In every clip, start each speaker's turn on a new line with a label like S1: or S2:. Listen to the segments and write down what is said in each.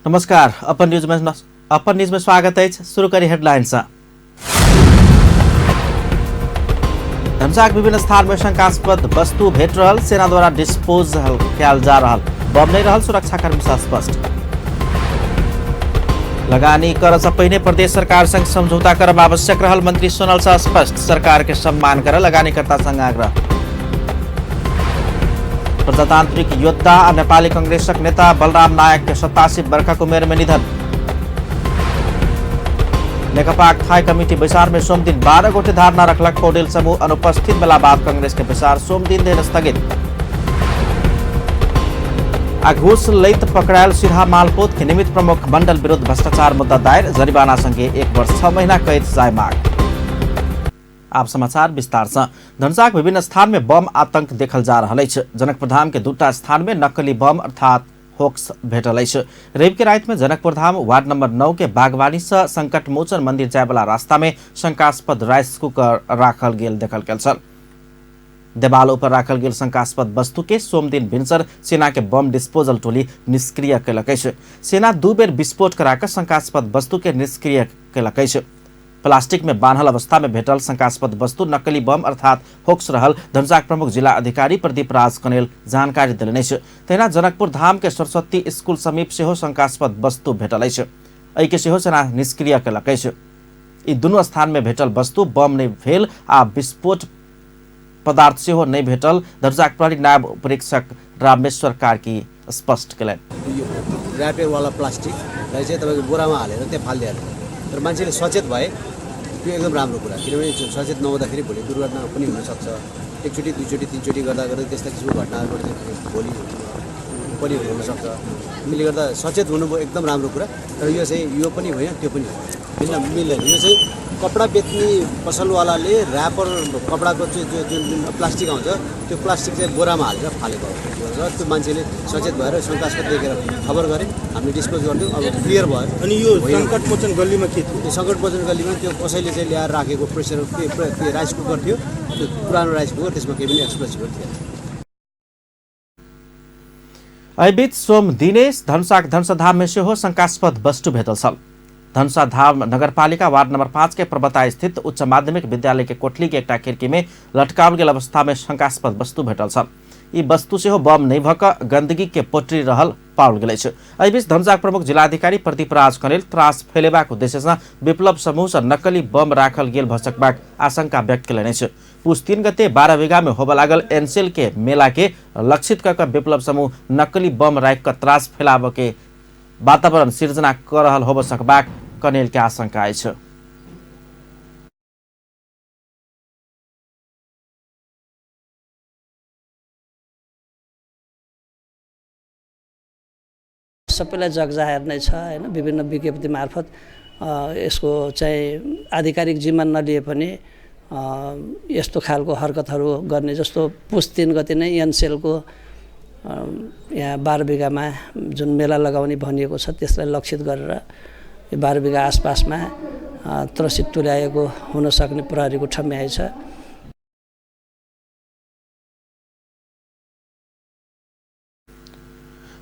S1: नमस्कार, अपन न्यूज में स्वागत अछि। शुरू करी हेडलाइन सँ। धनुषाक विभिन्न स्थान में शंकास्पद वस्तु भेट रहल, सेना द्वारा डिस्पोजल कयल जा रहल, बम नहीं रहल, सुरक्षाकर्मी सँ स्पष्ट। लगानी कर से पहिने प्रदेश सरकार संग समझौता करब आवश्यक रहल, मंत्री सोनल शाह स्पष्ट। सरकार के सम्मान कर लगानीकर्ता संग आग्रह। प्रजातांत्रिक योद्धा आ नेपाली कांग्रेसक नेता बलराम नायक के 87 वर्षक उमेर में निधन। नेकपाक स्थायी कमिटी बैसार में सोमदिन 12 गोटे धारणा रखलक। पौडेल समूह अनुपस्थित भेला बाद कांग्रेस के बैसार सोमदिन दिन स्थगित। आ घूस लैत पकड़ायल सिरहा मालपोत के निमित्त प्रमुख मंडल विरुद्ध भ्रष्टाचार मुद्दा दायर, जरिवाना संगे 1 वर्ष 6 महीना कैद सजाय मांग। आप समाचार विस्तार से। धनुषाक विभिन्न स्थान में बम आतंक देखल जा रहल अछि। जनकपुरधाम के दूटा स्थान में नकली बम अर्थात होक्स भेटल अछि। रवि के राति में जनकपुरधाम वार्ड नंबर 9 के बागवानी से संकट मोचन मंदिर जाय वाला रास्ता में शंकास्पद राइस कुकर राखल गेल देखल गेल छल। देवाल ऊपर राखल गेल शंकास्पद वस्तु के सोमदिन भिनसर सेना के बम डिस्पोजल टोली निष्क्रिय कयलक अछि। सेना 2 बेर विस्फोट करा कऽ शंकास्पद वस्तु के निष्क्रिय कयलक अछि। प्लास्टिक में बान्हल अवस्था में भेटल शंकास्पद वस्तु नकली बम अर्थात होक्स रहल धनुषाक प्रमुख जिला अधिकारी प्रदीप राज कनेल जानकारी देलनि अछि। तहिना जनकपुर धाम के सरस्वती स्कूल समीप सेहो शंकास्पद वस्तु भेटल अछि। एहिके सेहो सेना निष्क्रिय कयलक अछि। ई दुनू स्थान में भेटल वस्तु बम नहि भेल आ विस्फोट पदार्थ सेहो नहि भेटल, धनुषाक प्रहरी नायब उपरीक्षक रामेश्वर कार्की स्पष्ट कयलनि।
S2: यो ऱ्यापरवाला प्लास्टिकलाई चाहिँ तपाईँको बोरामा हालेर त्यहाँ फालिदिइहाल्यो, तर मान्छेले सचेत भए त्यो एकदम राम्रो कुरा, किनभने सचेत नहुँदाखेरि भोलि दुर्घटना पनि हुनसक्छ। एकचोटि, दुईचोटि, तिनचोटि गर्दा गर्दै त्यस्ता किसिमको घटनाहरूबाट चाहिँ भोलि पनि हुनसक्छ। त्यसले गर्दा सचेत हुनु एकदम राम्रो कुरा, तर यो चाहिँ यो पनि होइन, त्यो पनि होइन, मिल्दैन। यो चाहिँ कपडा बेच्ने पसलवालाले ऱ्यापर कपडाको चाहिँ जो जुन जुन प्लास्टिक आउँछ, त्यो प्लास्टिक चाहिँ बोरामा हालेर फालेको हो र त्यो मान्छेले सचेत भएर शङ्कास्पद देखेर खबर गरे, हामीले डिस्पोज गरिदिउँ, अब क्लियर भयो।
S3: अनि यो सङ्कटमोचन गल्लीमा के थियो?
S2: त्यो सङ्कटमोचन गल्लीमा त्यो कसैले चाहिँ ल्याएर राखेको प्रेसर के राइस कुकर थियो, त्यो पुरानो राइस कुकर, त्यसमा केही पनि एक्सप्लोसिभहरू थिएन।
S1: एहिबीच सोम दिनेश धनुषाक धनुषाधाम में सेहो शंकास्पद वस्तु भेटल छल। धनुषाधाम नगरपालिका वार्ड नंबर 5 के पर्वता स्थित उच्च माध्यमिक विद्यालय के कोठली के एकटा खिड़की में लटकाओल गेल अवस्था में शंकास्पद वस्तु भेटल छल। ई वस्तु सेहो बम नहि भऽ कऽ गंदगी के पोटरी रहल पाओल गेल अछि। एहिबीच धनुषाक प्रमुख जिलाधिकारी प्रदीप राज कनेल त्रास फैलेबाक उद्देश्य सँ विप्लव समूह सँ नकली बम राखल गेल भऽ सकबाक आशंका व्यक्त कयलनि अछि। पुस 3 गते 12 बीघा में होबय लागल एनसेल के मेला के लक्षित कऽ कऽ विप्लव समूह नकली बम राखि कऽ त्रास फैलाबऽ के वातावरण सिर्जना कऽ रहल होबय सकबाक कनेल के आशंका अछि।
S4: सबैलाई जगजाहेर नै छ, होइन? विभिन्न विज्ञप्ति मार्फत यसको चाहिँ आधिकारिक जिम्मा नलिए पनि यस्तो खालको हरकतहरू गर्ने, जस्तो पुस 3 गते नै एनसेलको यहाँ 12 बिघामा जुन मेला लगाउने भनिएको छ, त्यसलाई लक्षित गरेर यो 12 बिघा आसपासमा त्रसित तुल्याएको हुन सक्ने प्रहरीको ठम्याइ छ।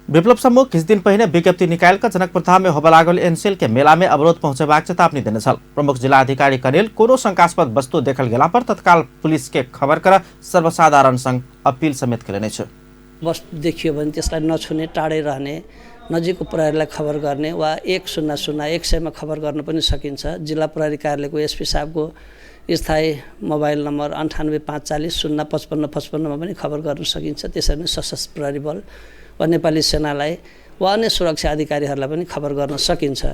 S1: विप्लव समूह किछु दिन पहिने विज्ञप्ति निकालि कऽ जनकपुरधाम में होबय लागल एनसेल के मेला में अवरोध पहुंचेबाक चेतावनी देने छल। प्रमुख जिलाधिकारी कनेल कोनो शंकास्पद वस्तु देखल गेला पर तत्काल पुलिस के खबर कर सर्वसाधारण संग अपील समेत कयलनि अछि।
S4: वस्तु देखियो भने त्यसलाई नछुने, टाढै रहने, नजिकको प्रहरीलाई खबर गर्ने वा 100 100मा खबर गर्न पनि सकिन्छ। जिल्ला प्रहरी कार्यालयको एसपी साहबको स्थायी मोबाइल नम्बर 9854005555मा पनि खबर गर्न सकिन्छ। त्यसरी नै सशस्त्र प्रहरी बल वा नेपाली सेनालाई वा अन्य सुरक्षा अधिकारीहरूलाई पनि खबर गर्न सकिन्छ।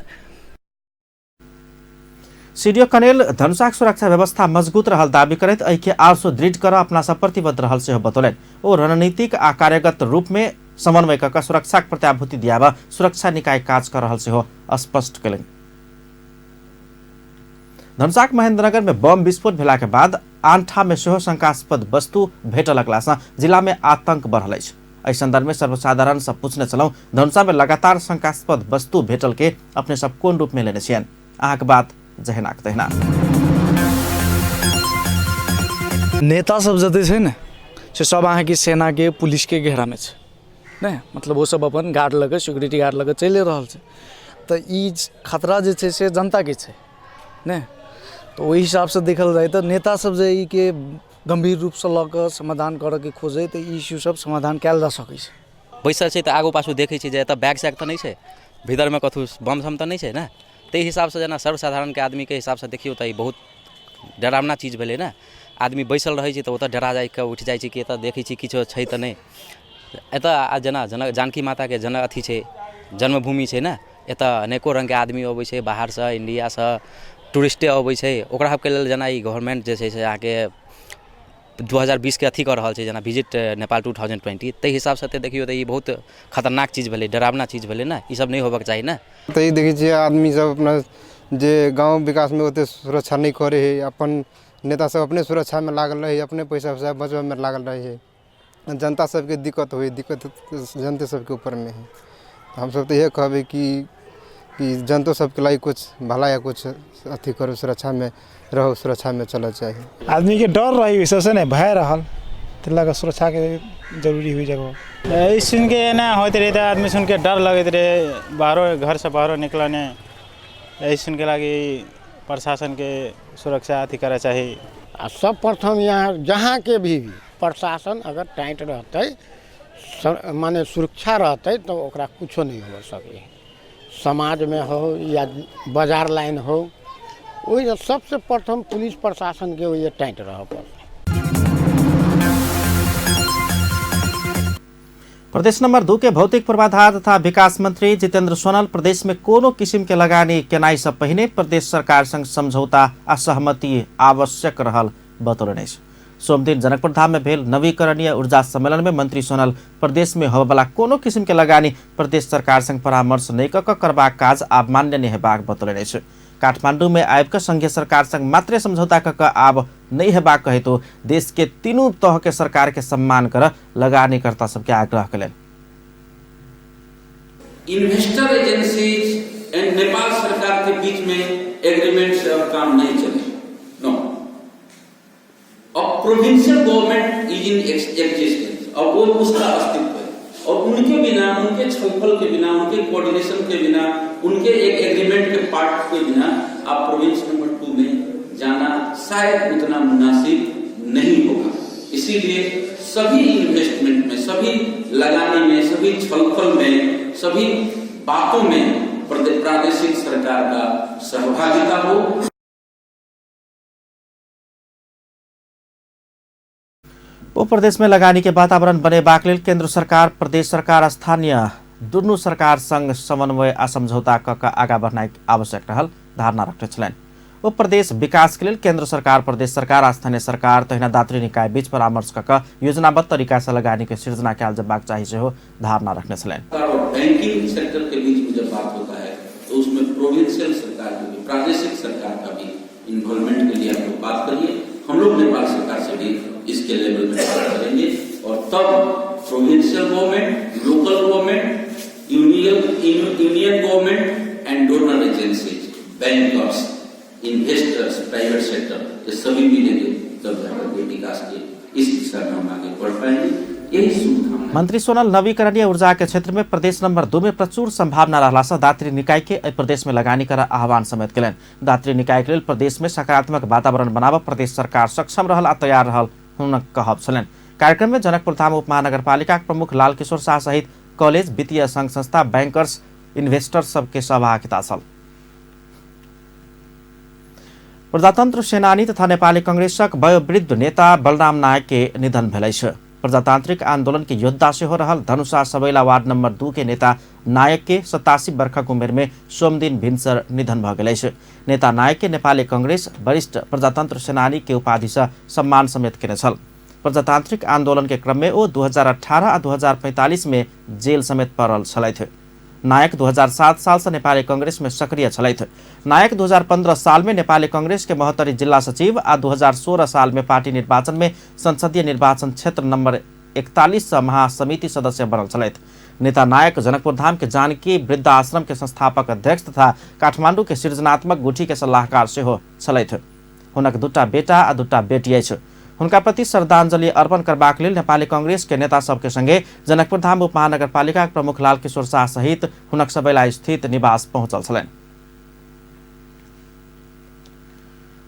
S1: सीडीओ कनेल धनुषाक सुरक्षा व्यवस्था मजबूत रहल दावी करैत एहिके आर सुदृढ़ कर अपना सब प्रतिबद्ध रहल सेहो बतौलनि। ओ रणनीतिक आ कार्यगत रूप में समन्वय कऽ सुरक्षाक प्रत्याभूति दियाब सुरक्षा निकाय काज कर रहल सेहो स्पष्ट कयलनि। धनुषाक महेंद्रनगर में बम विस्फोट भेला के बाद आन ठाम में सेहो शंकास्पद वस्तु भेटऽ लगला सँ जिला में आतंक बढ़ल अछि। एहि संदर्भ में सर्वसाधारण सँ पूछने छलहुँ, धनुषा में लगातार शंकास्पद वस्तु भेटल के अपने सब कोन रूप में लेने छियनि? अहाँके बात जहिनाक तहिना।
S5: नेता सब जते छै ने, से सब अहाँके सेनाके पुलिसके घेरामे छै। नहि मतलब ओसभ अपन गार्ड लऽ कऽ सिक्योरिटी गार्ड लऽ कऽ चलिए रहल छै। तऽ ई खतरा जे छै से जनताके छै नहि। तऽ ओहि हिसाबसँ देखल जाय तऽ नेता सब जे एहिके गम्भीर रूपसँ लऽ कऽ समाधान करऽके खोजै तऽ ई इश्यू सब समाधान कयल जा सकै छै।
S6: बैसल छै तऽ आगू पाछू देखै छै जे एतऽ बैग सैग तऽ नहि छै, भीतरमे कथू बम सम तऽ नहि छै ने। ताहि हिसाबसँ जेना सर्वसाधारणके आदमीके हिसाबसँ देखियौ तऽ ई बहुत डरावना चीज भेलै ने। आदमी बैसल रहै छै तऽ ओतऽ डरा जाइ कऽ उठि जाइ छै कि एतऽ देखै छी किछो छै तऽ नहि। एतऽ जेना जनक जानकी माताके जन अथी छै, जन्मभूमि छै ने, एतऽ अनेको रङ्गके आदमी अबै छै बाहरसँ, इण्डियासँ टूरिस्टे अबै छै। ओकरा सबके लेल जेना ई गवर्नमेन्ट जे छै से अहाँके 2020के अथी कऽ रहल छै, जेना विजिट नेपाल 2020, ताहि हिसाबसँ तऽ देखियौ तऽ ई बहुत खतरनाक चीज भेलै, डरावना चीज भेलै ने। ई सब नहि होबऽके चाही ने।
S7: तऽ ई देखै छियै आदमी सब अपना जे गाँव विकासमे ओते सुरक्षा नहि करै हइ, अपन नेता सब अपने सुरक्षामे लागल रहै हइ, अपने पैसा उसा बचबैमे लागल रहै हइ। जनता सबके दिक्कत होइ, दिक्कत जनते सबके ऊपरमे हइ। हमसब तऽ इएह कहबै कि जनतो सबके लागि किछु भला या किछु अथी करू, सुरक्षामे रहू, सुरक्षामे चलऽ चाही।
S8: आदमीके डर रही ओहि सबसँ नहि भय रहल, ताहि लऽ कऽ सुरक्षाके जरूरी होइ जगह।
S9: ई सुनिके एना होइत रहै तऽ आदमी सुनिके डर लगैत रहै, बाहरो घरसँ बाहरो निकलऽ नहि। एहि सुनिके लागि प्रशासनके सुरक्षा अथी करऽ चाही।
S10: आ सब प्रथम यहाँ जहाँके भी प्रशासन अगर टाइट रहतै, माने सुरक्षा रहतै तऽ ओकरा कुछो नहि हो सकै। समाजमे हो या बाजार लाइन हो, ओहि सबसँ प्रथम पुलिस प्रशासनके ओहि टाइट रहऽ पड़तै।
S1: प्रदेश नंबर 2 के भौतिक पूर्वाधार तथा विकास मंत्री जितेंद्र सोनल प्रदेश में कोनो किसिम के लगानी केनाइ से पहिने प्रदेश सरकार संग समझौता आ सहमति आवश्यक रहल बतौलनि अछि। सोमदिन जनकपुर धाम में भेल नवीकरणीय ऊर्जा सम्मेलन में मंत्री सोनल प्रदेश में होबयवला कोनो किसिम के लगानी प्रदेश सरकार संग परामर्श नहि कऽ कऽ करबाक काज आब मान्य नहि हेबाक बतौलनि अछि। काठमांडू में आबि कऽ संघीय सरकार संग मात्रे समझौता कऽ कऽ आब नहि हेबाक कहैतो देश के तीनू तह के सरकार के सम्मान कर लगानीकर्ता सबके आग्रह कयलनि।
S11: इन्वेस्टर एजेंसीज एंड नेपाल सरकार के बीच में एग्रीमेंट से अब काम नहीं चले। नो, अब provincial government is in existence, अब वो उसका अस्तित्व है और उनके बिना, उनके छलफल के बिना, उनके कोऑर्डिनेशन के बिना, उनके एक एग्रीमेंट के पार्ट के बिना आप प्रोविंस नंबर 2 में जाना शायद उतना मुनासिब नहीं होगा। इसीलिए सभी इन्वेस्टमेंट में, सभी लगाने में, सभी छलफल में, सभी बातों में प्रादेशिक सरकार का सहभागिता हो।
S1: वो प्रदेश में लगानी के वातावरण बनेबाक लेल केंद्र सरकार, प्रदेश सरकार, स्थानीय दुनू सरकार संग समन्वय आ समझौता क कऽ आगाँ बढ़नाइ आवश्यक रहल धारणा रखने छलनि। वो प्रदेश विकास के लेल केंद्र सरकार, प्रदेश सरकार आ स्थानीय सरकार तहिना दात्री निकाय बीच परामर्श क कऽ योजनाबद्ध तरीका से लगानी के सृजना कयल जयबाक चाही सेहो धारणा रखने छलनि।
S11: और बैंकिंग सेक्टर के बीच में जब बात होता है तो उसमें प्रोविंशियल सरकार की भी, प्रादेशिक सरकार का भी इन्वॉल्वमेंट के लिए आप लोग बात करिए। हम लोग नेपाल सरकार से भी इसके लेवल में बात करेंगे और तब provincial government, local government, union government and donor agencies, bankers, investors, private sector, ये सभी मिलेंगे तब जाकर के विकास के इस दिशा में हम आगे बढ़ पाएंगे। यही शुभकामना।
S1: मंत्री सोनल नवीकरणीय ऊर्जा के क्षेत्र में प्रदेश नंबर 2 में प्रचुर संभावना रहला से दात्री निकाय के एहि प्रदेश में लगानी कर आह्वान समेत कयलनि। दात्री निकाय के लेल प्रदेश में सकारात्मक वातावरण बनाबऽ प्रदेश सरकार सक्षम रहल आ तैयार रहल हुनक कहब छलनि। कार्यक्रम में जनकपुर धाम उप महानगरपालिका प्रमुख लालकिशोर शाह सहित कॉलेज, वित्तीय संघ संस्था, बैंकर्स, इन्वेस्टर सबके सहभागिता छल। प्रजातन्त्र सेनानी तथा नेपाली कंग्रेसक वयोवृद्ध नेता बलराम नायक के निधन भेल अछि। प्रजातांत्रिक आंदोलन के योद्धा सेहो रहल धनुषा सबैला वार्ड नंबर 2 के नेता नायक के 87 वर्षक उमेर में सोमदिन भिनसर निधन भ गेल अछि। नेता नायक के नेपाली कंग्रेस वरिष्ठ प्रजातन्त्र सेनानी के उपाधि से सम्मान समेत केने छल। प्रजातांत्रिक आंदोलन के क्रम में ओ 2018 आ 2045 में जेल समेत पड़ल छलथि। नायक 2007 साल से नेपाली कांग्रेस में सक्रिय छलथि। नायक 2015 साल में नेपाली कांग्रेस के महोत्तरी जिल्ला सचिव आ 2016 साल में पार्टी निर्वाचन में संसदीय निर्वाचन क्षेत्र नंबर 41 से महासमिति सदस्य बनल छलथि। नेता नायक जनकपुर धाम के जानकी वृद्धाश्रम के संस्थापक अध्यक्ष तथा काठमांडू के सृजनात्मक गुठी के सलाहकार सेहो छलथि। हुनक 2 बेटा आ 2 बेटी अछि। हुनका प्रति श्रद्धांजलि अर्पण करबाक लेल नेपाली कांग्रेस के नेता सबके संगे जनकपुरधाम उपमहानगरपालिका प्रमुख लालकिशोर शाह सहित हुनक सबैला स्थित निवास पहुंचल छलनि।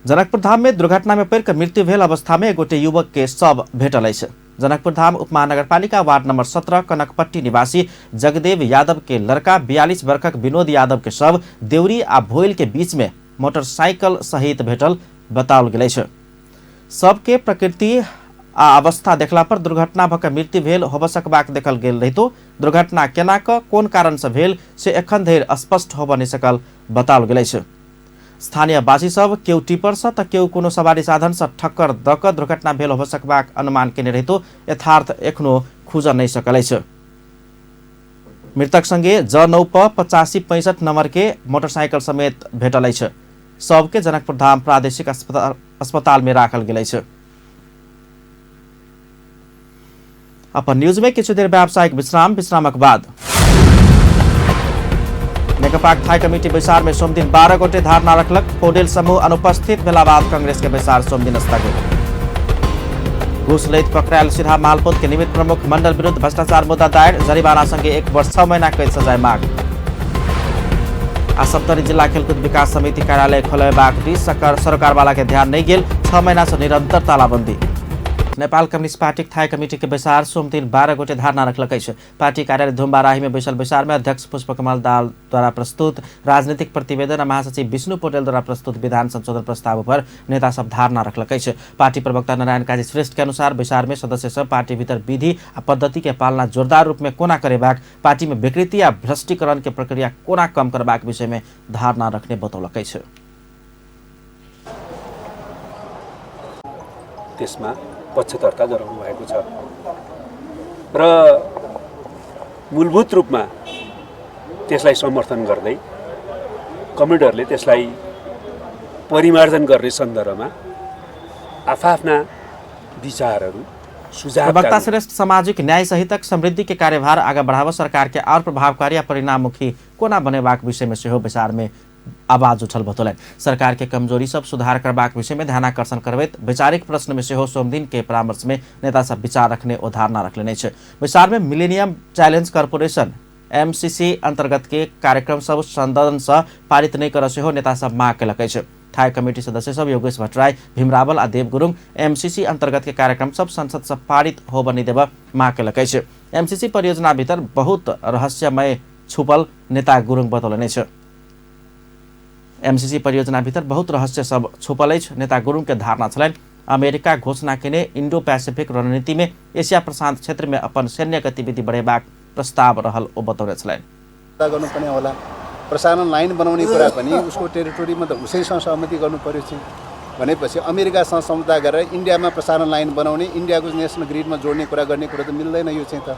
S1: जनकपुरधाम में दुर्घटना में पड़ि कऽ मृत्यु भेल अवस्था में एक गोटे युवक के शव भेटल अछि। जनकपुरधाम उपमहानगरपालिका वार्ड नंबर 17 कनकपट्टी निवासी जगदेव यादव के लड़का 42 वर्षक विनोद यादव के शव देउरी आ भोइल के बीच में मोटरसाइकिल सहित भेटल बताओल गेल अछि। सबके प्रकृति आ अवस्था देखला पर दुर्घटना भऽ कऽ मृत्यु भेल होबऽ सकबाक देखल गेल रहितो दुर्घटना केना कऽ कोन कारण से भेल से एखन धरि स्पष्ट होबऽ नहि सकल बताओल गेल अछि। स्थानीय वासी सब केओ टिपर से तऽ केओ कोनो सवारी साधन से ठक्कर दऽ कऽ दुर्घटना भेल होबऽ सकबाक अनुमान केने रहितो यथार्थ एखनो खुजऽ नहि सकल अछि। मृतक संगे ज 9 प 8565 नंबर के मोटरसाइकिल समेत भेटल अछि। सबके जनकपुरधाम प्रादेशिक अस्पताल में राखल गेल अछि। अपन न्यूज में किछु देर व्यावसायिक विश्राम, विश्रामक बाद नेकपाक थाई कमिटी बैसार में सोमदिन 12 गोटे धारणा रखलक। पौडेल समूह अनुपस्थित भेला बाद कांग्रेस के बैसार सोमदिन स्थगित। घूस लैत पकड़ायल सिरहा मालपोत के निमित्त प्रमुख मंडल विरुद्ध भ्रष्टाचार मुद्दा दायर, जरिमाना संगे 1 वर्ष 6 महीना कैद सजाय माग। आ सप्तरी जिला खेलकूद विकास समिति कार्यालय खोलेबाक दिस सरकारवाला के ध्यान नहीं गेल, 6 महीना से निरंतर तालाबंदी। नेपाल कम्युनिस्ट पार्टीक थाई कमिटी के बैसार सोमदिन 12 गोटे धारणा रखलक अछि। पार्टी कार्यालय धुम्बाराही में बैसल बैसार में अध्यक्ष पुष्पकमल दाहाल द्वारा प्रस्तुत राजनीतिक प्रतिवेदन आ महासचिव विष्णु पौडेल द्वारा प्रस्तुत विधान संशोधन प्रस्ताव पर नेता सब धारणा रखलक अछि। पार्टी प्रवक्ता नारायण काजी श्रेष्ठ के अनुसार बैसार में सदस्य सब पार्टी भीतर विधि आ पद्धति के पालना जोरदार रूप में कोना करेबाक, पार्टी में विकृति आ भ्रष्टीकरण के प्रक्रिया कोना कम करबाक विषय में धारणा रखने बतौलक अछि।
S12: त्यसमा पक्षधरता जनाउनु भएको छ र मूलभूत रूपमा त्यसलाई समर्थन गर्दै कमिटीहरूले त्यसलाई परिमार्जन गर्ने सन्दर्भमा आफआफ्ना विचारहरू सुझाव।
S1: प्रवक्ता श्रेष्ठ सामाजिक न्याय सहितक समृद्धि के कार्यभार आगा बढ़ाव सरकार के और प्रभावकारी आ परिणाममुखी कोना बनेबाक विषय में सेहो बैसार में आवाज उठल बतौलनि। सरकार के कमजोरी सब सुधार करबाक विषय में ध्यानाकर्षण करबैत वैचारिक प्रश्न में सेहो सोमदिन के परामर्श में नेता सब विचार रखने ओ धारणा रखलनि अछि। बैसार में मिलेनियम चैलेंज कॉर्पोरेशन एमसीसी अंतर्गत के कार्यक्रम सब सदन से पारित नहीं कर सेहो नेता सब मांग केलक अछि। थाई कमिटी सदस्य सब योगेश भट्टराई, भीम रावल आ देव गुरुङ एमसीसी अंतर्गत के कार्यक्रम सब संसद से पारित होबऽ नहि देबऽ मांग केलक अछि। एमसीसी परियोजना भीतर बहुत रहस्यमय छुपल नेता गुरुङ बतौलनि अछि। एमसीसी परियोजना भीतर बहुत रहस्य सब छुपल अछि नेता गुरुङ के धारणा छलनि। अमेरिका घोषणा केने इंडो पैसिफिक रणनीति में एशिया प्रशांत क्षेत्र में अपन सैन्य गतिविधि बढ़ेबाक प्रस्ताव रहल ओ बतौने छलनि।
S13: गर्नुपर्ने होला, प्रसारण लाइन बनाउने कुरा पनि उसको टेरिटोरीमा त उसैसँग सहमति गर्नु पर्यो चाहिँ भनेपछि अमेरिकासँग सम्झौता गरेर इन्डियामा प्रसारण लाइन बनाउने, इन्डियाको नेसनल ग्रिडमा जोड्ने कुरा गर्ने कुरा त मिल्दैन यो चाहिँ त।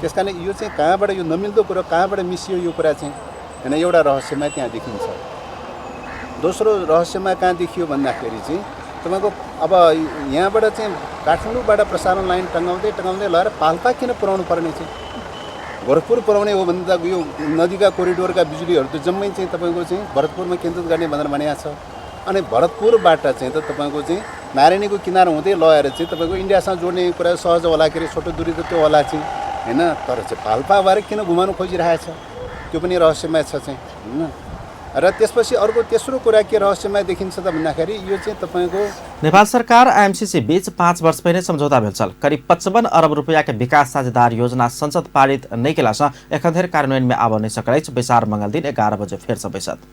S13: त्यस कारण यो चाहिँ कहाँबाट यो नमिल्दो कुरा कहाँबाट मिसियो यो कुरा चाहिँ होइन, एउटा रहस्यमा त्यहाँ देखिन्छ। दोस्रो रहस्यमा कहाँ देखियो भन्दाखेरि चाहिँ तपाईँको अब यहाँबाट चाहिँ काठमाडौँबाट प्रसारण लाइन टङ्गाउँदै टङ्गाउँदै लगेर पाल्पा किन पुऱ्याउनु पर्ने चाहिँ, भरतपुर पुऱ्याउने हो भने त यो नदीका कोरिडोरका बिजुलीहरू त जम्मै चाहिँ तपाईँको चाहिँ भरतपुरमा केन्द्रित गर्ने भनेर भनेको छ। अनि भरतपुरबाट चाहिँ त तपाईँको चाहिँ नारायणीको किनार हुँदै लगेर चाहिँ तपाईँको इन्डियासँग जोड्ने कुरा सहज होला के अरे, छोटो दूरी त त्यो होला चाहिँ होइन, तर चाहिँ पाल्पा भएर किन घुमाउनु खोजिरहेछ त्यो पनि रहस्यमय छ चाहिँ होइन। र त्यसपछि अर्को तेस्रो कुरा के रहस्यमय देखिन्छ त भन्दाखेरि यो चाहिँ तपाईँको
S1: नेपाल सरकार एमसीसी बीच 5 वर्ष पहिने सम्झौता भेल छल। करीब 55 अरब रुपैया के विकास साझेदार योजना संसद पारित नहि केलासँ एखन धरि कार्यान्वयन में आबऽ नहि सकल अछि। बैसार मंगल दिन 11 बजे फेर से बैसत।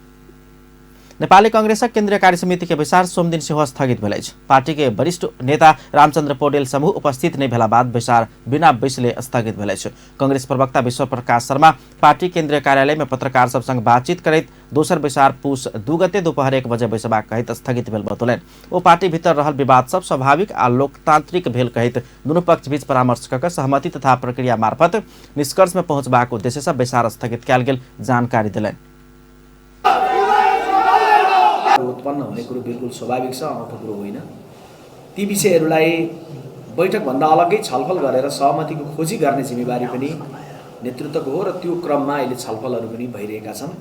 S1: नेपाली कांग्रेसक केन्द्रीय कार्य समिति के बैसार सोमदिन सेहो स्थगित भेल अछि। पार्टी के वरिष्ठ नेता रामचंद्र पौडेल समूह उपस्थित नहि भेला बाद बैसार बिना बैसले स्थगित भेल अछि। कांग्रेस प्रवक्ता विश्व प्रकाश शर्मा पार्टी केन्द्रीय कार्यालय में पत्रकार सब संग बातचीत करैत दोसर बैसार पुस 2 गते दोपहर 1 बजे बैसबाक कहैत स्थगित भेल बतौलनि। ओ पार्टी भीतर रहल विवाद सब स्वाभाविक आ लोकतांत्रिक भेल कहैत दुनू पक्ष बीच परामर्श कऽ सहमति तथा प्रक्रिया मार्फत निष्कर्ष में पहुँचबाक उद्देश्य से बैसार स्थगित कयल गेल जानकारी देलनि।
S14: उत्पन्न हुने कुरो बिल्कुल स्वाभाविक छ, अनौठो कुरो होइन। ती विषयहरूलाई बैठकभन्दा अलग्गै छलफल गरेर सहमतिको खोजी गर्ने जिम्मेवारी पनि नेतृत्वको हो र त्यो क्रममा अहिले छलफलहरू पनि भइरहेका छन्।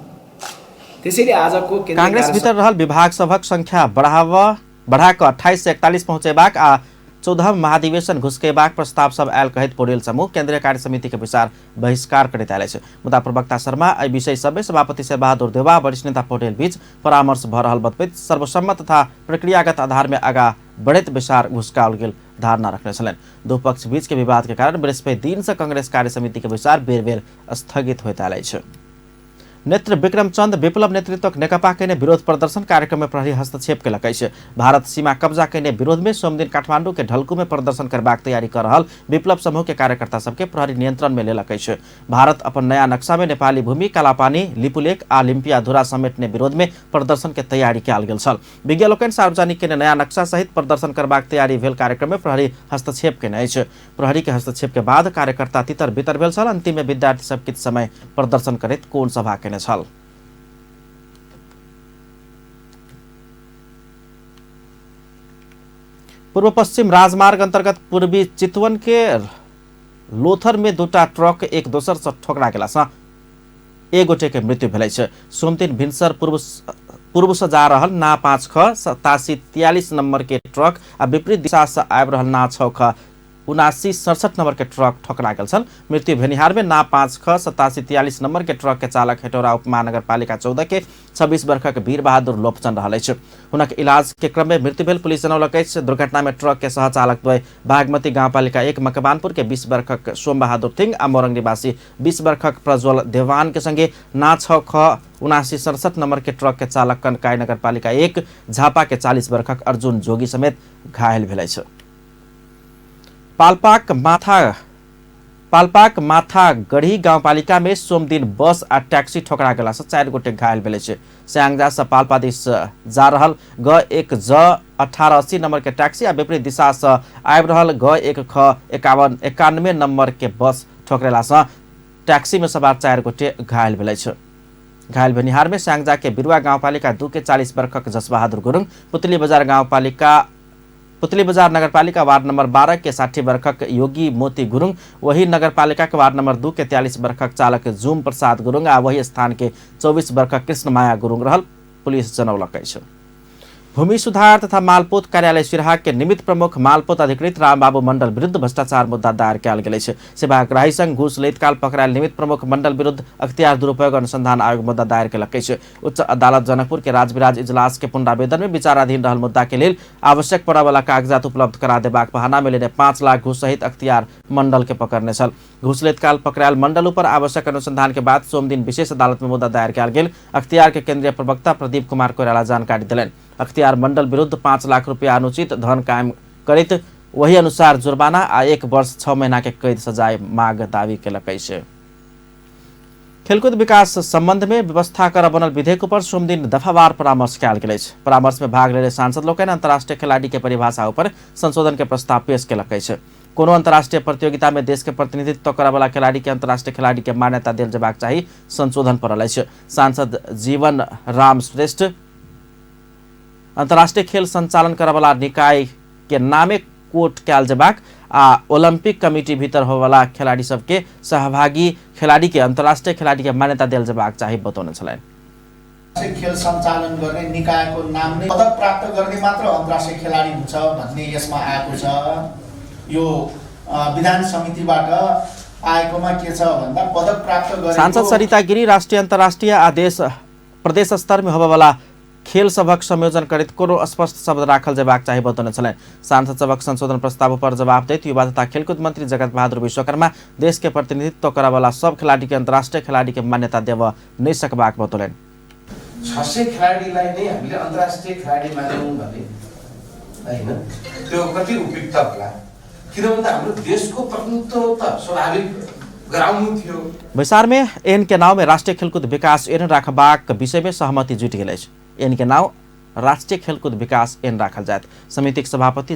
S14: त्यसैले आजको
S1: कांग्रेस भित्र रहल विभाग सभक संख्या बढ़ाकऽ 28 से 41 पहुँचेबाक आ 14 महाधिवेशन घुसकेबाक प्रस्ताव सब आयल कहैत पौडेल समूह केन्द्रीय कार्य समिति के बैसार बहिष्कार करैत आयल अछि। मुदा प्रवक्ता शर्मा एहि विषय सबमे सभापति शेरबहादुर देउवा वरिष्ठ नेता पौडेल बीच परामर्श भऽ रहल बतबैत सर्वसम्मत तथा प्रक्रियागत आधार में आगा बढ़ैत बैसार घुसकाओल गेल धारणा रखने छलनि। दू पक्ष बीच के विवाद के कारण बृहस्पति दिन से कांग्रेस कार्य समिति के बैसार बेर बेर स्थगित होइत आयल अछि। नेत्र विक्रम चंद विप्लव नेतृत्वक नेकपा केने विरोध प्रदर्शन कार्यक्रम में प्रहरी हस्तक्षेप केलक अछि। भारत सीमा कब्जा केने विरोध में सोमदिन काठमांडू के ढलकू में प्रदर्शन करबाक तैयारी कर रहल विप्लव समूह के कार्यकर्ता सबके प्रहरी नियंत्रण में लेलक अछि। भारत अपन नया नक्शा में नेपाली भूमि कालापानी, लिपुलेख आ लिम्पियाधुरा समेटने विरोध में प्रदर्शन के तैयारी कयल गेल छल। विज्ञ लोकनि सार्वजनिक केने नया नक्शा सहित प्रदर्शन करबाक तैयारी भेल कार्यक्रम में प्रहरी हस्तक्षेप केने अछि। प्रहरी के हस्तक्षेप के बाद कार्यकर्ता तितर बितर भेल छल। अंतिम में विद्यार्थी सब किछु समय प्रदर्शन करैत कोण सभा केने छल। पूर्व पश्चिम राजमार्ग अंतर्गत पूर्वी चितवन के लोथर में दूटा ट्रक एक दोसर से ठोकरा गेला सँ एक गोटे के मृत्यु भेल अछि। सोमदिन भिनसर पूर्व से जा रहल ना 5 ख 8743 नंबर के ट्रक आ विपरीत दिशा से आबि रहल ना 6 ख 7967 नंबर के ट्रक ठोकरा गेल छल। मृत्यु भेनिहार में ना 5 ख 8743 नंबर के ट्रक के चालक हेटौरा उपमहानगरपालिका 14 के 26 वर्षक वीर बहादुर लोपचन रहल अछि। हुनक इलाज के क्रम में मृत्यु भेल पुलिस जनौलक अछि। दुर्घटना में ट्रक के सहचालक द्वय बागमती गाउँपालिका 1 मकवानपुर के 20 वर्षक सोम बहादुर थिङ आ मोरङ निवासी 20 वर्षक प्रज्वल देवान के संगे ना 6 ख 7967 नंबर के ट्रक के चालक कनकाई नगरपालिका 1 झापा के 40 वर्षक अर्जुन जोगी समेत घायल भेल अछि। पाल्पाक माथागढ़ी गाउँपालिका में सोमदिन बस आ टैक्सी ठोकरा गेला से 4 गोटे घायल भेल अछि। स्याङ्जा से पाल्पा दिस जा रहल ग 1 ज 1880 नंबर के टैक्सी आ विपरीत दिशा से आबि रहल ग 1 ख 5191 नंबर के बस ठोकरेला से टैक्सी में सवार 4 गोटे घायल भेल अछि। घायल भेनिहार में स्याङ्जा के बिरुवा गाउँपालिका 2 के 40 वर्षक जसबहादुर गुरुङ, पुतली बजार नगरपालिका वार्ड नंबर 12 के 60 वर्षक योगी मोती गुरुङ, वही नगरपालिका के वार्ड नंबर 2 के 43 वर्षक चालक जुम प्रसाद गुरुङ आ वही स्थान के 24 वर्षक कृष्ण माया गुरुङ रहल पुलिस जनौलक अछि। भूमि सुधार तथा मालपोत कार्यालय सिरहा के निमित्त प्रमुख मालपोत अधिकृत रामबाबू मंडल विरुद्ध भ्रष्टाचार मुद्दा दायर कयल गेल अछि। सेवाग्राही संग घूस लैत काल पकड़ायल निमित्त प्रमुख मंडल विरुद्ध अख्तियार दुरुपयोग अनुसंधान आयोग मुद्दा दायर केलक अछि। उच्च अदालत जनकपुर के राजविराज इजलास के पुनरावेदन में विचाराधीन रहल मुद्दा के लेल आवश्यक पड़यवला कागजात उपलब्ध करा देबाक बहाना में लेने 5 लाख घूस सहित अख्तियार मंडल के पकड़ने छल। घूस लैत काल पकड़ायल मंडल ऊपर आवश्यक अनुसंधान के बाद सोमदिन विशेष अदालत में मुद्दा दायर कयल गेल। अख्तियार के केंद्रीय प्रवक्ता प्रदीप कुमार कोइराला जानकारी देलनि। अख्तियार मंडल विरुद्ध 5 लाख रुपया अनुचित धन कायम करैत वही अनुसार जुर्माना आ 1 वर्ष 6 महीना के कैद सजाय माग दावी केलक अछि। खेलकूद विकास संबंध में व्यवस्था कर बनल विधेयक पर सोमदिन दफावार परामर्श कयल गेल अछि। परामर्श में भाग लेने सांसद लोकनि अंतर्राष्ट्रीय खिलाड़ी के परिभाषा ऊपर संशोधन के प्रस्ताव पेश केलक अछि। कोनो अंतर्राष्ट्रीय प्रतियोगिता में देश के प्रतिनिधित्व करय वाला खिलाड़ी के अंतर्राष्ट्रीय खिलाड़ी के मान्यता देल जेबाक चाही संशोधन पड़ल अछि। सांसद जीवन राम श्रेष्ठ अंतर्राष्ट्रीय खेल संचालन करय वाला निकाय के नामे कोट कयल जेबाक आ ओलंपिक कमिटी भीतर होयवला खिलाड़ी सबके सहभागी खिलाड़ी के अंतर्राष्ट्रीय खिलाड़ी के मान्यता देल जेबाक चाही बतौने छलनि।
S15: खेल सञ्चालन गर्ने निकायको नाम नै पदक प्राप्त गर्ने मात्र अन्तर्राष्ट्रिय खेलाडी हुन्छ भन्ने यसमा आएको छ। यो विधान समितिबाट आएकोमा के छ भन्दा पदक प्राप्त गरेको
S1: सांसद सरिता गिरी राष्ट्रिय अन्तर्राष्ट्रिय आ देश प्रदेश स्तर में होबयवला खेल सभक संयोजन करैत कोनो स्पष्ट शब्द राखल जेबाक चाही बतौने छलनि। सांसद सभक संशोधन प्रस्ताव पर जवाब दैत युवा तथा खेलकूद मंत्री जगत बहादुर विश्वकर्मा देश के प्रतिनिधित्व करयवला सब खिलाड़ी के अंतर्राष्ट्रीय खिलाड़ी के मान्यता देव नहि सकबाक बतौलनि।
S16: 600 खेलाडीलाई नै हामीले अन्तर्राष्ट्रिय खेलाडी मान्यौँ भने हैन त्यो कति उपयुक्त होला, किनभने हाम्रो देशको प्रतिनिधित्व त स्वाभाविक गराउनु थियो।
S1: बैसार में एन के नाव में राष्ट्रिय खेलकूद विकास एन राखबाक विषय में सहमति जुटि गेल अछि। एन के नाव राष्ट्रिय खेलकूद विकास एन राखल जायत। समितिक सभापति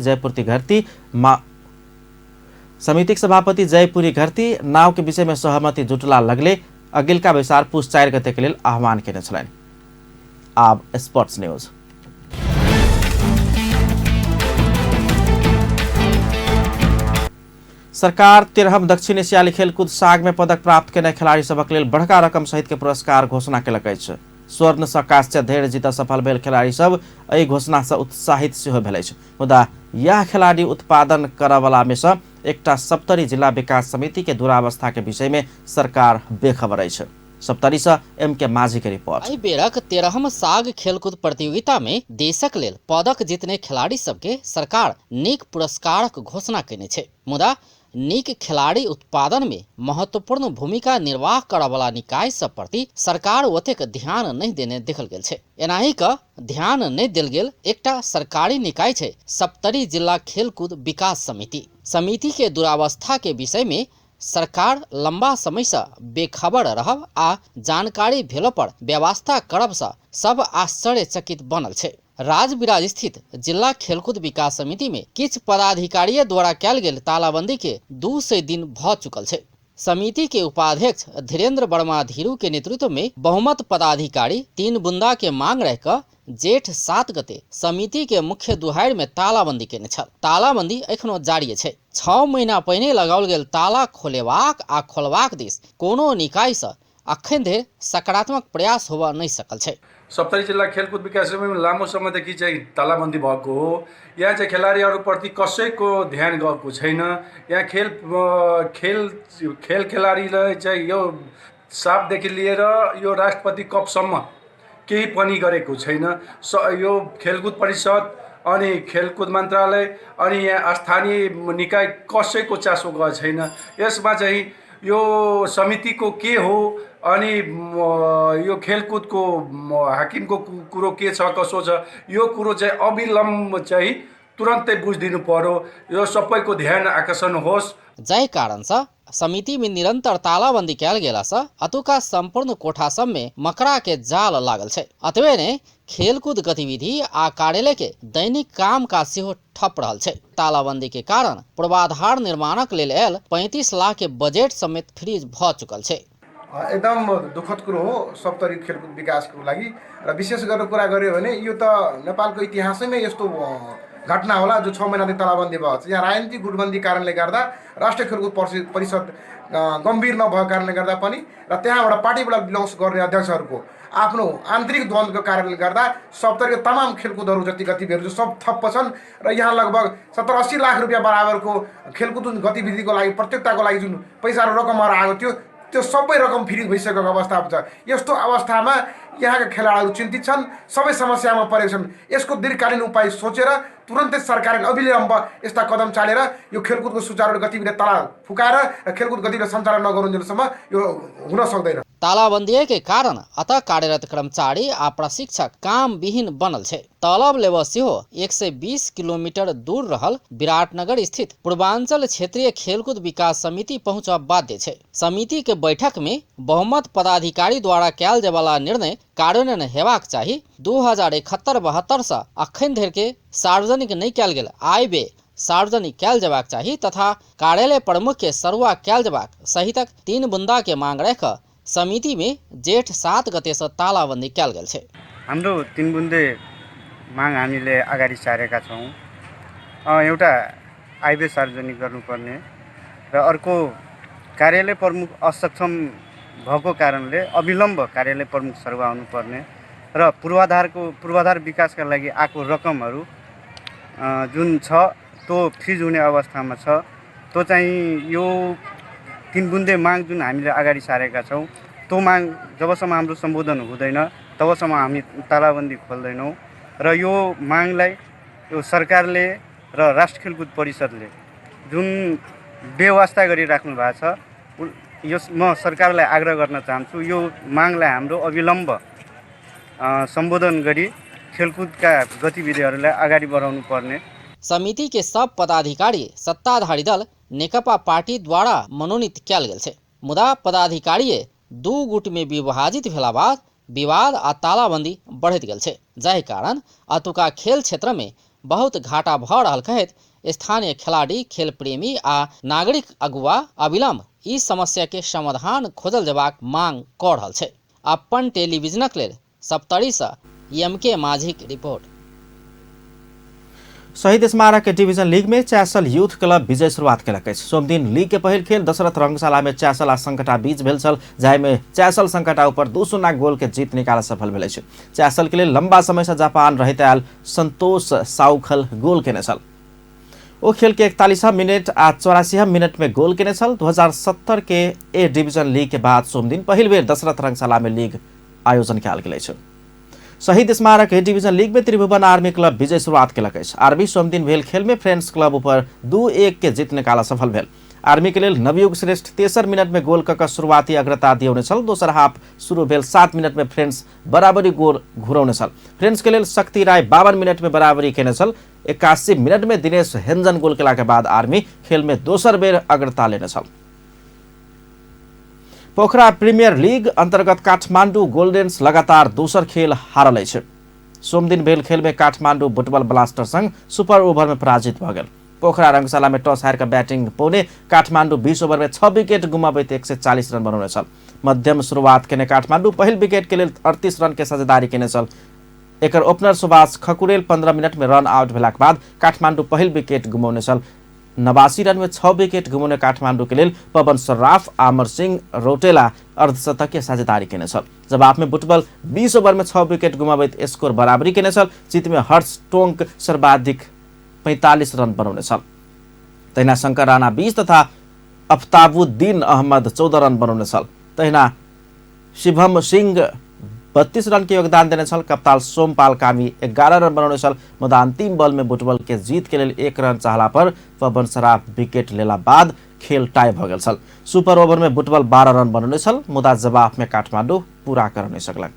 S1: जयपुरी घरती नाव के विषय में सहमति जुटला लगले अगिलका बैसार पुस 4 गते के लेल आह्वान केने छलनि। आब स्पोर्ट्स न्यूज। सरकार 13म दक्षिण एशियाली खेलकूद साग में पदक प्राप्त केने खिलाड़ी सबक लेल बड़का रकम सहित के पुरस्कार घोषणा केलक अछि। स्वर्ण सँ कांस्य धरि जीत सफल भेल खेलाड़ी सब एहि घोषणा सँ उत्साहित सेहो भेल अछि। मुदा यैह खेलाड़ी उत्पादन करऽवला मे सँ एकटा सप्तरी जिला विकास समिति के दुरावस्था के विषय मे सरकार बेखबर अछि। सप्तरी सँ एम के माझी के रिपोर्ट।
S17: एहि बेरक 13हम साग खेलकूद प्रतियोगिता मे देशक लेल पदक जीतने खेलाड़ी सबके सरकार नीक पुरस्कारक घोषणा केने छै। मुदा नीक खेलाड़ी उत्पादन मे महत्वपूर्ण भूमिका निर्वाह करऽवला निकाय सब प्रति सरकार ओतेक ध्यान नहि देने देखल गेल छै। एनाही क ध्यान नहि देल गेल एकटा सरकारी निकाय छै सप्तरी जिला खेलकूद विकास समिति। समिति के दुरावस्था के विषय मे सरकार लंबा समय सँ बेखबर रहब आ जानकारी भेलो पर व्यवस्था करब सँ सब आश्चर्यचकित बनल छै। राजविराज स्थित जिला खेलकूद विकास समिति मे किछ पदाधिकारीय द्वारा कयल गेल तालाबंदी के 200 दिन भ चुकल छै। समिति के उपाध्यक्ष धीरेन्द्र वर्मा धीरू के नेतृत्व मे बहुमत पदाधिकारी 3 बुंदा के मांग रख क जेठ 7 गते समिति के मुख्य दुहारि मे तालाबंदी केने छल। तालाबंदी एखनो जारी छै। 6 महीना पहिने लगाओल गेल ताला खोलेबाक आ खोलबाक दिस कोनो निकाय सँ अखन धरि सकारात्मक प्रयास होबऽ नहि सकल छै।
S18: सप्तरी जिल्ला खेलकुद विकास समितिमा लामो समयदेखि चाहिँ तालाबन्दी भएको हो। यहाँ चाहिँ खेलाडीहरूप्रति कसैको ध्यान गएको छैन। यहाँ खेल खेल खेल खेलाडीलाई चाहिँ यो साफदेखि लिएर यो राष्ट्रपति कपसम्म केही पनि गरेको छैन। यो खेलकुद परिषद अनि खेलकुद मन्त्रालय अनि यहाँ स्थानीय निकाय कसैको चासो गएको छैन। यसमा चाहिँ यो समितिको के हो अनि यो खेलकुदको हाकिमको कुरो के छ कसो छ, यो कुरो चाहिँ अविलम्ब चाहिँ तुरन्तै बुझिदिनु पर्यो। यो सबैको ध्यान आकर्षण होस्।
S17: जाहि कारण सँ समिति में निरंतर तालाबंदी कयल गेला सँ अतुका संपूर्ण कोठा सब में मकड़ा के जाल लागल छै। अतबे ने खेलकूद गतिविधि आ कार्यालय के दैनिक काम काज सेहो ठप रहल छै। तालाबंदी के कारण पूर्वाधार निर्माणक लेल आयल 35 लाख के बजट समेत फ्रीज भ चुकल छै।
S19: एकदम दुःखद कुरो हो सप्तरी खेलकुद विकासको लागि र विशेष गरेर कुरा गर्यो भने यो त नेपालको इतिहासैमै यस्तो घटना होला जो 6 महिनादेखि तालाबन्दी भएको छ। यहाँ राजनीतिक गुटबन्दी कारणले गर्दा राष्ट्रिय खेलकुद परिषद गम्भीर नभएको कारणले गर्दा पनि र त्यहाँबाट पार्टीबाट बिलोङ्स गर्ने अध्यक्षहरूको आफ्नो आन्तरिक द्वन्द्वको कारणले गर्दा सप्तरीको तमाम खेलकुदहरू जति गतिविधिहरू सब ठप्प छन् र यहाँ लगभग 70-80 लाख रुपियाँ बराबरको खेलकुद जुन गतिविधिको लागि प्रतियोगिताको लागि जुन पैसाहरू रकमहरू आएको थियो त्यो सबै रकम फ्री भइसकेको अवस्था हुन्छ। यस्तो अवस्थामा यहाँका खेलाडीहरू चिन्तित छन्, सबै समस्यामा परेका छन्। यसको दीर्घकालीन उपाय सोचेर तुरन्तै सरकारले अविलम्ब यस्ता कदम चालेर यो खेलकुदको सुचारू गतिविधि ताला फुकाएर र खेलकुद गतिविधि सञ्चालन नगरुन्जेलसम्म यो हुन सक्दैन।
S17: तालाबंदी के कारण अतः कार्यरत कर्मचारी आ प्रशिक्षक कामविहीन बनल छै। तलब लेब सेहो 120 किलोमीटर दूर रहल विराटनगर स्थित पूर्वांचल क्षेत्रीय खेलकूद विकास समिति पहुँचब बाध्य छै। समिति के बैठक में बहुमत पदाधिकारी द्वारा कयल जायवला निर्णय कार्यान्वयन हेबाक चाही। 2071-72 से अखन धरि के सार्वजनिक नहि कयल गेल आय व्यय सार्वजनिक कयल जेबाक चाही तथा कार्यालय प्रमुख के सरुआ कयल जेबाक सहितक 3 बुंदा के मांग राख समिति में जेठ 7 गते से तालाबंदी कयल गेल छै।
S20: हाम्रो 3 बुंदे माग हामीले अगाडि सारेका छौँ। एउटा आय व्यय सार्वजनिक गर्नुपर्ने र अर्को कार्यालय प्रमुख असक्षम भएको कारणले अविलम्ब कार्यालय प्रमुख सरुवा हुनुपर्ने र पूर्वाधार विकासका लागि आएको रकमहरू जुन छ त्यो फ्रिज हुने अवस्थामा छ। त्यो चाहिँ यो 3 बुँदे माग जुन हामीले अगाडि सारेका छौँ त्यो माग जबसम्म हाम्रो सम्बोधन हुँदैन तबसम्म हामी तालाबन्दी खोल्दैनौँ र यो मागलाई यो सरकारले र राष्ट्र खेलकुद परिषदले जुन बेवास्ता गरिराख्नु भएको छ यस म सरकारलाई आग्रह गर्न चाहन्छु यो मागलाई हाम्रो अविलम्ब सम्बोधन गरी खेलकुदका गतिविधिहरूलाई अगाडि बढाउनु पर्ने।
S17: समिति के सब पदाधिकारी सत्ताधारी दल नेकपा पार्टी द्वारा मनोनीत कयल गेल छै। मुदा पदाधिकारी 2 गुट में विभाजित भेला बाद विवाद आ तालाबंदी बढ़ैत गेल छै, जाहि कारण अतुका खेल क्षेत्र में बहुत घाटा भ रहल कहैत स्थानीय खिलाड़ी, खेल प्रेमी आ नागरिक अगुआ अविलंब ई समस्या के समाधान खोजल जेबाक मांग क रहल छै। अपन टेलीविजनक लेल सप्तरी से एम के माझीक रिपोर्ट।
S1: शहीद स्मारक डिभिजन लीग में च्यासल यूथ क्लब विजय शुरुआत केलक अछि। सोमदिन लीग के पहिल खेल दशरथ रंगशाला में च्यासल आ संकटा बीच भेल छल, जाहिमे च्यासल संकटा ऊपर 2-0 गोल के जीत निकाल सफल भेल अछि। च्यासल के लेल लंबा समय से जापान रहैत आयल संतोष साउखल गोल केने छल। ओ खेल के 41 मिनट आ 84 मिनट में गोल केने छल। 2070 के ए डिभिजन लीग के बाद सोमदिन पहिल बेर दशरथ रंगशाला में लीग आयोजन कयल गेल अछि। शहीद स्मारक ए डिवीजन लीग में त्रिभुवन आर्मी क्लब विजय शुरुआत केलक अछि। आर्मी सोमदिन भेल खेल में फ्रेंड्स क्लब ऊपर 2-1 के जीत निकाल सफल भेल। आर्मी के लेल नवयुग श्रेष्ठ तेसर मिनट में गोल कऽ शुरुआती अग्रता दियौने छल। दोसर हाफ शुरू भेल 7 मिनट में फ्रेंड्स बराबरी गोल घुरौने छल। फ्रेंड्स के लेल शक्ति राय 52 मिनट में बराबरी केने छल। 81 मिनट में दिनेश हेंजन गोल केला के बाद आर्मी खेल में दोसर बेर अग्रता लेने छल। पोखरा प्रीमियर लीग अंतर्गत काठमांडू गोल्डेन्स लगातार दोसर खेल हारल अछि। सोमदिन भेल खेल में काठमांडू बुटबल ब्लास्टर संग सुपर ओवर में पराजित भऽ गेल। पोखरा रंगशाला में टॉस हारि कऽ बैटिंग पौने काठमांडू 20 ओवर में 6 विकेट गुमाबैत 140 रन बनौने छल। मध्यम शुरुआत केने काठमांडू पहिल विकेट के लेल 38 रन के साझेदारी केने छल। एकर ओपनर सुभाष खकुरेल 15 मिनट में रन आउट भेलाक बाद काठमांडू पहिल विकेट गुमौने छल। 89 रन में 6 विकेट गुमौने काठमांडू के लेल पवन सर्राफ, आमर सिंह रौटेला अर्धशतकीय साझेदारी केने छल। जवाब में बुटबल 20 ओवर में 6 विकेट गुमाबैत स्कोर बराबरी केने छल। जीत में हर्ष टोंक सर्वाधिक 45 रन बनौने छल। तहिना शंकर राणा 20 तथा अफ्ताबुद्दीन अहमद 14 रन बनौने छल। तहिना शिवम सिंह 32 रन के योगदान देने छल। कप्तान सोमपाल कामी 11 रन बनौने छल, मुदा अंतिम बॉल में बुटबल के जीत के लेल 1 रन चाहला पर पवन सराफ विकेट लेला बाद खेल टाई भऽ गेल छल। सुपर ओवर में बुटबल 12 रन बनौने छल, मुदा जवाब में काठमांडू पूरा कर नहीं सकलक।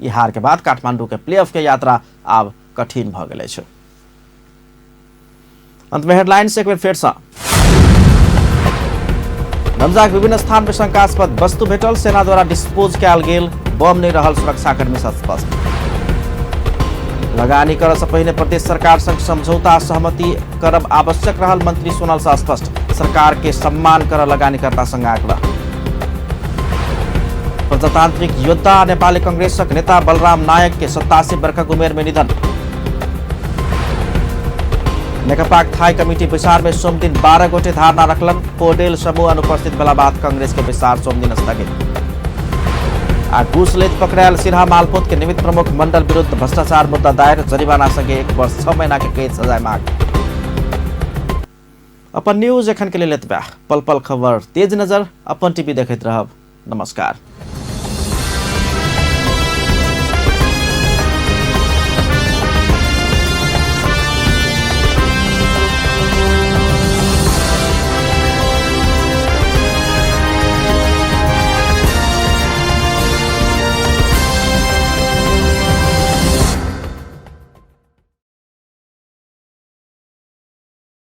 S1: ई हार के बाद काठमांडू के प्लेऑफ के यात्रा आब कठिन भऽ गेल अछि। अंत में हेडलाइंस एक बेर फेर सँ। रमजाक विभिन्न स्थान पर शंकास्पद वस्तु भेटल, सेना द्वारा डिस्पोज कयल गेल, बम नहीं रहल सुरक्षाकर्मी स्पष्ट। लगानी करऽ से पहिने प्रदेश सरकार संग समझौता सहमति करब आवश्यक रहल मंत्री सोनल शाह स्पष्ट। सरकार के सम्मान कर लगानीकर्ता संग आग्रह। प्रजातांत्रिक योद्धा नेपाली कांग्रेसक नेता बलराम नायक के 87 वर्षक उमेर में निधन। नेकपाक थाई कमिटी बैसार में सोमदिन 12 गोटे धारणा रखलन। पौडेल समूह अनुपस्थित भेला बाद कांग्रेस के बैसार सोमदिन स्थगित। आ घूस लैत पकड़ायल सिरहा मालपोत के निमित्त प्रमुख मंडल विरुद्ध भ्रष्टाचार मुद्दा दायर, जरिमाना संगे 1 वर्ष 6 महीना के कैद सजाय मांग। अपन न्यूज एखन के लेल एतबे। पल पल खबर तेज नजर अपन टीवी देखैत रहब। नमस्कार।